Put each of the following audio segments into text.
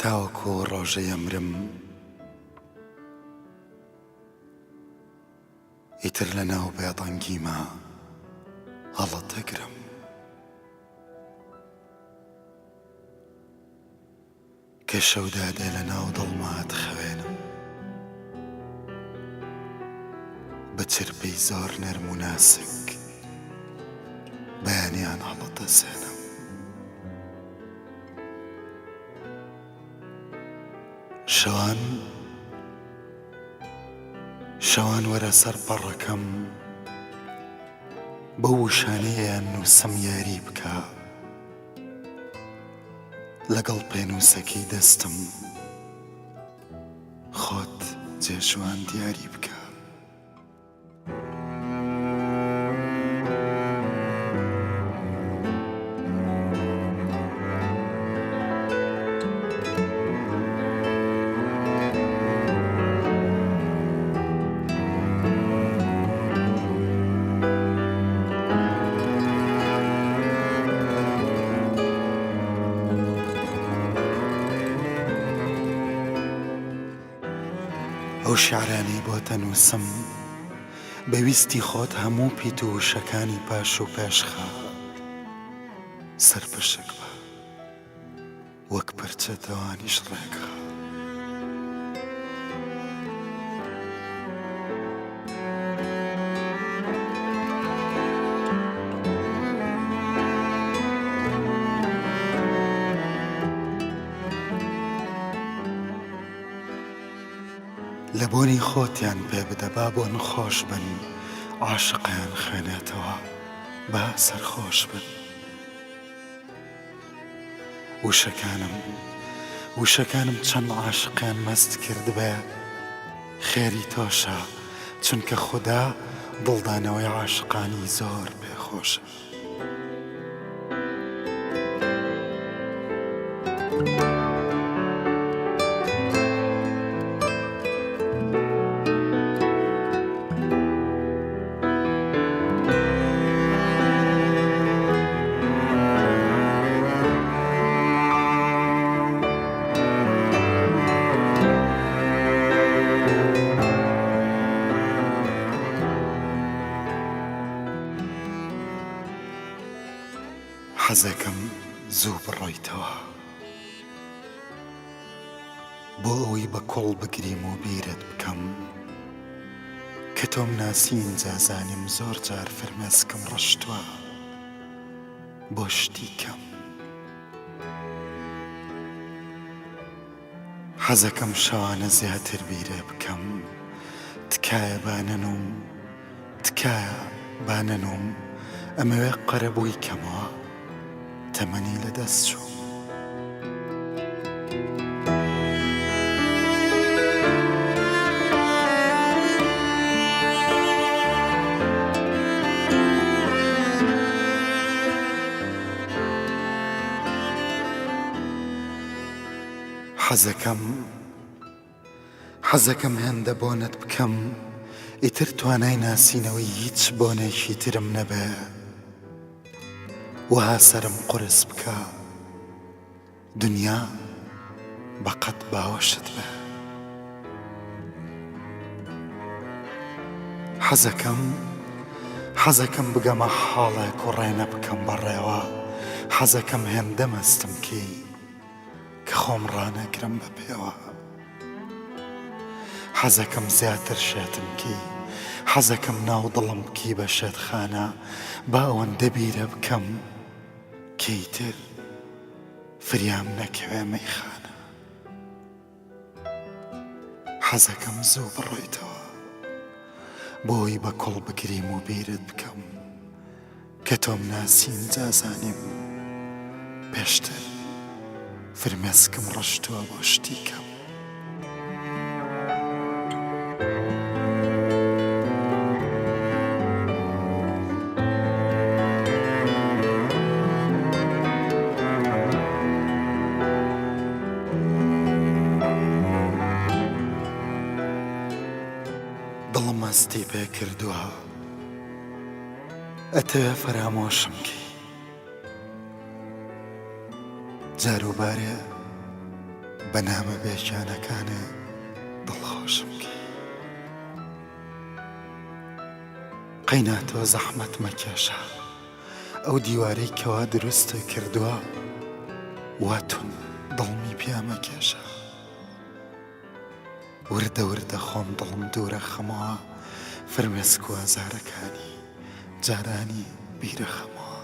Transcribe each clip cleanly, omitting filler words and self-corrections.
تاوەکو ڕۆژەی ئەمرم ئیتر لە ناو بێدەنگیما هەڵت دەگرم. کە شەو دادێ لە ناو دڵما ئەتخەوێنم. بە چرپەی زۆر نەرم و ناسک بەیانیان هەڵت دەسێنم. شەوان شەوان وەرە سەر پەڕەکەم بەو وشانەی ئەیان نووسم یاری بکە. لەگەڵ پێنووسەکەی دەستم خۆت جێژوان دیاری بکە. ئەو شیعرانەی بۆت ئەنووسم بە ویستی خۆت هەموو پیت و وشەکانی پاش و پێش خە سەرپشک بە. وەک پرچە تەوانیش ڕێکخا. لە بۆنی خۆتیان پێ بدە با بۆن خۆش بن عاشقیان خوێنێتەوە با سەرخۆش بن. وشەکانم وشەکانم چەند عاشقیان مەست کردبێ خێری تۆشە چونکە خودا دڵدانەوەی عاشقانی زۆر پێ خۆشە. حەزەکەم زوو بڕۆیتەوە بۆ ئەوەی بە کوڵ بگریم و بیرت بکەم کە تۆم ناسی ئینجا زانیم زۆر جار فرمێسکم ڕشتووە بۆ شتی کەم. حەزەکەم شەوانە زیاتر بیرێ بکەم تکایە با نەنووم تکایە با نەنووم ئەمەوێ قەرەبووی کەمەوە تەمەنی لەدەست چوو. حەزەکەم حەزەکەم هێندە بۆنت بکەم ئیتر توانای ناسینەوەی هیچ بۆنێکی ترم نەبێ وەها سەرم قورس بکە دنیا بە قەد باوەشت بێ. حەزەکەم حەزەکەم بگەمە حاڵێک و ڕێ نەبکەم بە ڕێوە حەزەکەم هێندە مەستم کەی کە خۆم ڕانەگرم بە پێوە. حەزەکەم زیاتر شێتم کەی حەزەکەم ناو دڵم بکەی بە شێتخانە با ئەوەندە بیرە بکەم کەی تر فریام نەکەوێ مەیخانە حەزەکەم زوو بڕۆیتەوە بۆی بە کوڵ بگریم و بیرت بکەم کە تۆم ناسی ئینجا زانیم پێشتر فرمێسکم ڕشتووە بۆ شتی کەم. دڵم هەستی پێ کردووە. ئەتەوێ فەرامۆشم کەی جاروبارێ. بە نامە بێگیانەکانێ دڵخۆشم کەی. قەینا تۆ زەحمەت مەکێشە. ئەو دیوارەی کەوا دروستت کردووە وا توند دڵمی پیا مەکێشە. وردە وردە خۆم دڵم دوورەخەمەوە فرمێسک و ئازارەکانی جارانی بیرەخەمەوە.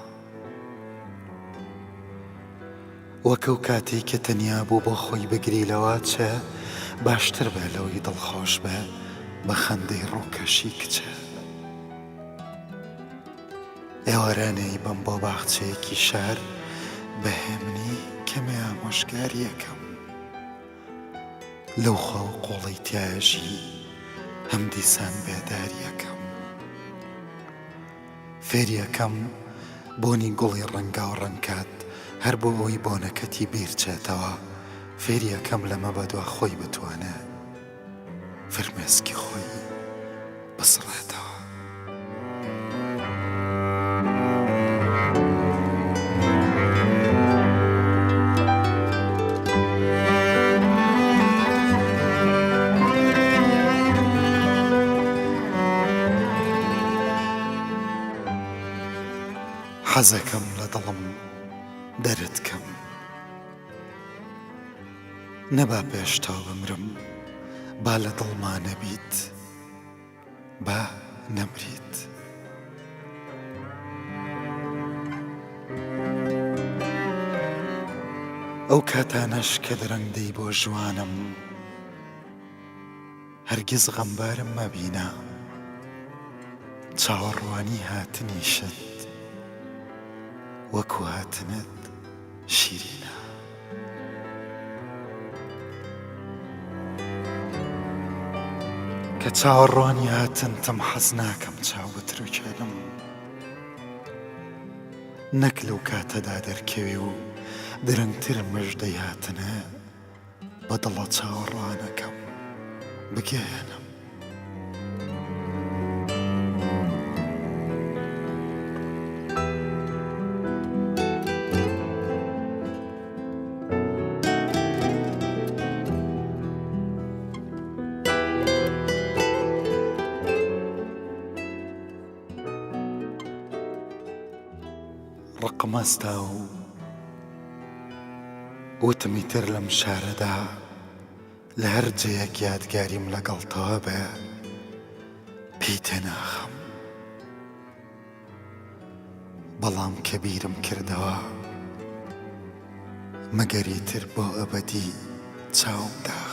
وەک ئەو کاتەی کە تەنیا بوو بۆ خۆی بگری لەوە چێ باشتر بێ لەوەی دڵخۆش بێ بە خەندەی ڕووکەشی کچێ. ئێوارانێی بم بۆ باخچەیەکی شار بە هێمنی کەمێ ئامۆژگاریەکەم لەو خاو قۆڵەی تیایەژی هەم دیسان بێداریەکەم فێریەکەم بۆنی گوڵی ڕەنگاو ڕەنگ کات هەر بۆ ئەوەی بۆنەکەتی بیرچێتەوە فێریەکەم لەمە بەدوا خۆی بتوانێ فرمێسکی خۆی بسڕێتەوە. حەزەکەم لە دڵم دەرت کەم. نەبا پێش تۆ بمرم با لە دڵما نەبیت با نەمریت. ئەو کاتانەش کە درەنگ دێی بۆ ژوانم هەرگیز غەمبارم مەبینە چاوەڕوانی هاتنیشت وەکو هاتنت شیرینە. کە چاوەڕوانی هاتنتم حەز ناکەم چاو بتروکێنم نەک لەو کاتەدا دەرکەوێ و درەنگتر مژدەی هاتنێ بە دڵە چاوەڕوانەکەم بگەیەنم. ڕقم هەستا و وتم ئیتر لەم شارەدا لە هەر جێیەک یادگاریم لەگەڵ تۆ بێ پێی تێناخەم. بەڵام کە بیرم کردەوە مەگەر ئیتر بۆ ئەبەدی چاوم داخست.